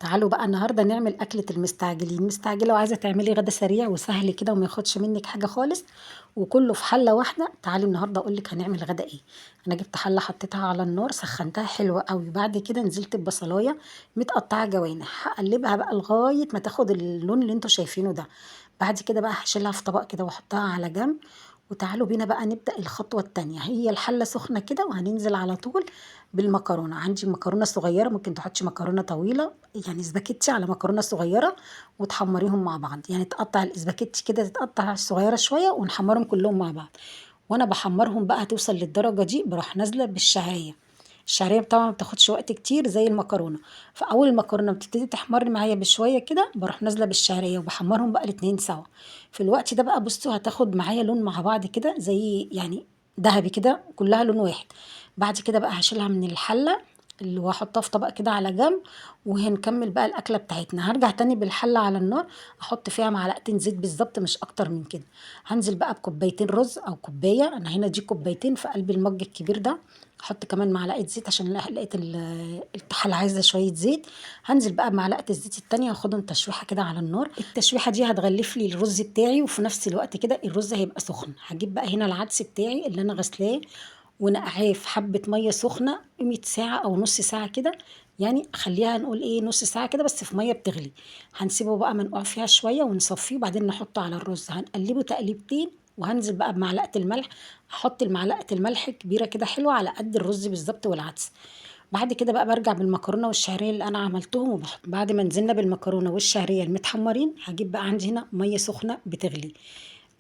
تعالوا بقى النهارده نعمل أكلة المستعجلين. مستعجلة وعايزة تعملي غدا سريع وسهل كده وما ياخدش منك حاجة خالص وكله في حلة واحدة. تعالي النهارده أقولك هنعمل غدا إيه. أنا جبت حلة حطيتها على النار، سخنتها حلوة قوي، بعد كده نزلت ببصلاية متقطعة جوانح، هقلبها بقى لغاية ما تاخد اللون اللي انتوا شايفينه ده. بعد كده بقى هشيلها في طبق كده واحطها على جنب. وتعالوا بينا بقى نبدأ الخطوة التانية. هي الحلة سخنة كده وهننزل على طول بالمكرونة. عندي مكرونة صغيرة، ممكن تحطي مكرونة طويلة، يعني سباكيتي على مكرونة صغيرة وتحمريهم مع بعض، يعني تقطع الاسباجيتي كده تتقطع صغيرة شوية ونحمرهم كلهم مع بعض. وانا بحمرهم بقى هتوصل للدرجة دي، بروح نازلة بالشعرية. الشعرية طبعا ما بتاخدش وقت كتير زي المكرونة، فأول المكرونة بتبتدي تحمر معايا بشوية كده بروح نازلة بالشعرية وبحمرهم بقى الاتنين سوا. في الوقت ده بقى بصوا هتاخد معايا لون مع بعض كده زي يعني ذهبي كده، كلها لون واحد. بعد كده بقى هشيلها من الحلة اللي واحطها في طبق كده على جنب، وهنكمل بقى الأكلة بتاعتنا. هرجع تاني بالحلة على النار، أحط فيها معلقتين زيت بالظبط مش أكتر من كده. هنزل بقى بكوبايتين رز أو كوباية، أنا هنا دي كوبايتين في قلب المج الكبير ده. احط كمان معلقه زيت عشان لقيت الطحالة عايزه شوية زيت. هنزل بقى بمعلقه الزيت التانية، هاخدهم تشويحه كده على النار. التشويحه دي هتغلف لي الرز بتاعي، وفي نفس الوقت كده الرز هيبقى سخن. هجيب بقى هنا العدس بتاعي اللي انا غسلاه ونقعاه في حبه مية سخنة قيمة ساعة او نص ساعة كده، يعني خليها نقول ايه نص ساعة كده بس في مية بتغلي. هنسيبه بقى منقوع فيها شوية ونصفيه، وبعدين نحطه على الرز. هنقلبه تقليبتين، وهنزل بقى بمعلقه الملح. احط المعلقة الملح كبيرة كده حلوة على قد الرز بالظبط والعدس. بعد كده بقى برجع بالمكرونه والشعريه اللي انا عملتهم، وبحط بعد ما نزلنا بالمكرونه والشعريه المتحمرين. هجيب بقى عندي هنا مية سخنة بتغلي،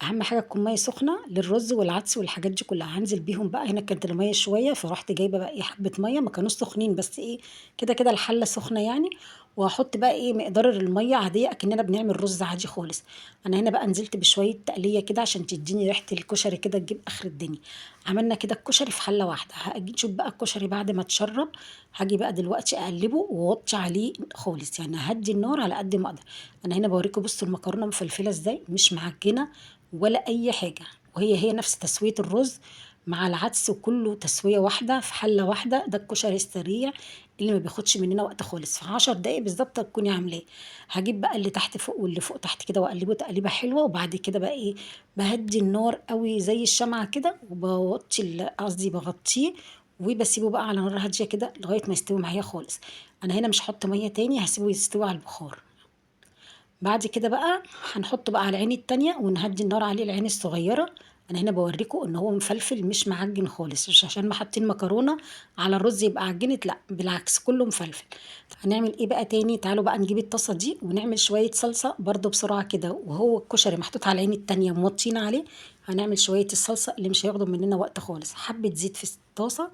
اهم حاجة تكون مية سخنة للرز والعدس والحاجات دي كلها. هنزل بيهم بقى هنا، كانت المية شوية فرحت جايبه بقى ايه حبه مية، ما كانوش سخنين بس ايه كده كده الحلة سخنة يعني. وهحط بقى ايه مقدار المية عادية اكننا بنعمل رز عادي خالص. انا هنا بقى نزلت بشوية تقليه كده عشان تديني ريحه الكشري كده تجيب اخر الدنيا. عملنا كده الكشري في حله واحدة. هاجي نشوف بقى الكشري بعد ما اتشرب. هاجي بقى دلوقتي اقلبه واوطي عليه خالص، يعني هدي النار على قد ما اقدر. انا هنا بوريكم بصوا المكرونه مفلفله ازاي، مش معجنه ولا اي حاجة، وهي هي نفس تسويه الرز مع العدس، وكله تسويه واحدة في حله واحدة. ده الكشري السريع اللي ما بياخدش مننا وقت خالص، في 10 دقايق بالظبط تكوني عاملاه. هجيب بقى اللي تحت فوق واللي فوق تحت كده واقلبه تقليبه حلوة. وبعد كده بقى ايه بهدي النار قوي زي الشمعة كده، وبوطي قصدي بغطيه، وبسيبه بقى على نار هادية كده لغاية ما يستوي معايا خالص. انا هنا مش هحط مية تاني، هسيبه يستوي على البخار. بعد كده بقى هنحطه بقى على العين التانية ونهدي النار عليه العين الصغيرة. انا هنا بوريكم ان هو مفلفل مش معجن خالص، مش عشان ما حاطين مكرونة على الرز يبقى عجنت، لا بالعكس كله مفلفل. هنعمل ايه بقى تاني؟ تعالوا بقى نجيب الطاسة دي ونعمل شوية صلصة برضو بسرعة كده، وهو الكشري محطوط على العين التانية موطين عليه. هنعمل شوية الصلصة اللي مش هياخدوا مننا وقت خالص. حبة زيت في الطاسة،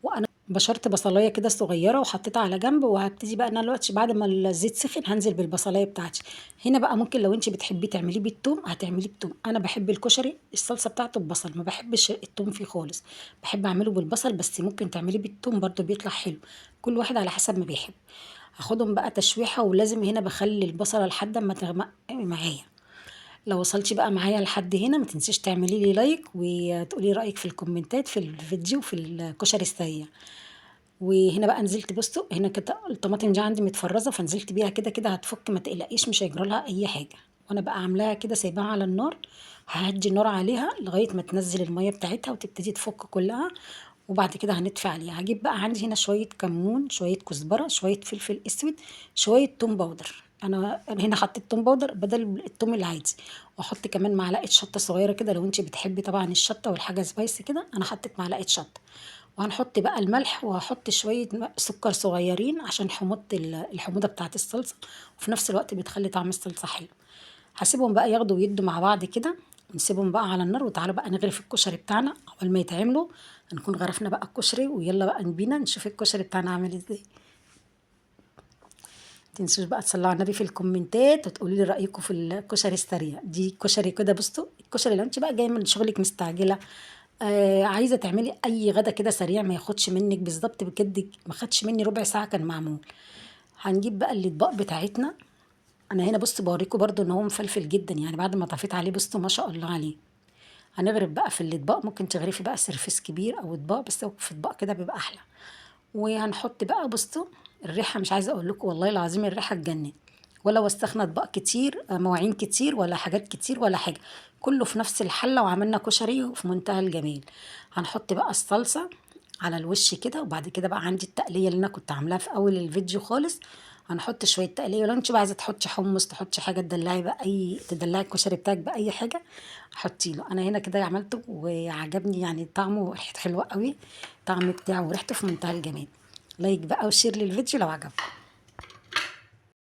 وانا بشرت بصلايه كده صغيرة وحطيتها على جنب. وهبتدي بقى انا دلوقتي بعد ما الزيت سخن هنزل بالبصلايه بتاعتي. هنا بقى ممكن لو انت بتحبي تعمليه بالثوم هتعمليه بالثوم. انا بحب الكشري الصلصه بتاعته ببصل، ما بحبش الثوم فيه خالص، بحب اعمله بالبصل، بس ممكن تعمليه بالثوم برده بيطلع حلو، كل واحد على حسب ما بيحب. هاخدهم بقى تشويحه، ولازم هنا بخلي البصله لحد ما تغمق معايا. لو وصلتي بقى معايا لحد هنا ما تنسيش تعملي لي like وتقولي رايك في الكومنتات في الفيديو في الكشري السريع. وهنا بقى نزلت بصوا هنا كده الطماطم دي عندي متفرزه، فنزلت بيها كده كده هتفك، ما تقلقيش مش هيجرى لها اي حاجة. وانا بقى عاملاها كده سايباها على النار، ههدي النار عليها لغاية ما تنزل المية بتاعتها وتبتدي تفك كلها، وبعد كده هنطفي عليها. هجيب بقى عندي هنا شوية كمون، شوية كزبره، شوية فلفل اسود، شوية توم powder. انا هنا حطيت توم powder بدل التوم العادي، واحط كمان معلقه شطه صغيرة كده لو انت بتحبي طبعا الشطه والحاجة spicy كده، انا حطيت معلقه شطه. وهنحط بقى الملح، وهحط شوية سكر صغيرين عشان حموضه الحموضة بتاعه الصلصه، وفي نفس الوقت بتخلي طعم الصلصه حلو. هسيبهم بقى ياخدوا ويدوا مع بعض كده، ونسيبهم بقى على النار. وتعالوا بقى نغرف الكشري بتاعنا. اول ما يتعملوا هنكون غرفنا بقى الكشري، ويلا بقى بينا نشوف الكشري بتاعنا عامل ازاي. متنسوش بقى تصلوا على النبي في الكومنتات وتقولوا لي رايكم في الكشري السريع. دي كشري كده بصوا الكشري لو انت بقى جاية من شغلك مستعجلة، عايزه تعملي اي غدا كده سريع ما ياخدش منك بالظبط، بجد ما خدش مني ربع ساعة كان معمول. هنجيب بقى الاطباق بتاعتنا. انا هنا بصوا بوريكم برده ان هو مفلفل جدا، يعني بعد ما طفيت عليه بصوا ما شاء الله عليه. هنغرف بقى في الاطباق، ممكن تغرفي بقى سرفيس كبير او اطباق، بس في اطباق كده بيبقى احلى. وهنحط بقى بصوا الريحة مش عايزه اقول لكم والله العظيم الريحة تجنن. ولا وسخنا اطباق كتير، مواعين كتير ولا حاجات كتير ولا حاجة، كله في نفس الحلة، وعملنا كشري في منتهى الجمال. هنحط بقى الصلصه على الوش كده، وبعد كده بقى عندي التقليه اللي انا كنت عاملاها في اول الفيديو خالص، هنحط شوية تقليه. ولو انت بقى عايزه تحطي حمص، تحطي حاجة تدلعي بقى اي، تدلعي الكشري بتاعك باي حاجة حطي له. انا هنا كده عملته وعجبني يعني طعمه وريحته حلوة قوي، طعم بتاعه وريحته في منتهى الجمال. like بقى و share للفيديو لو عجبكم.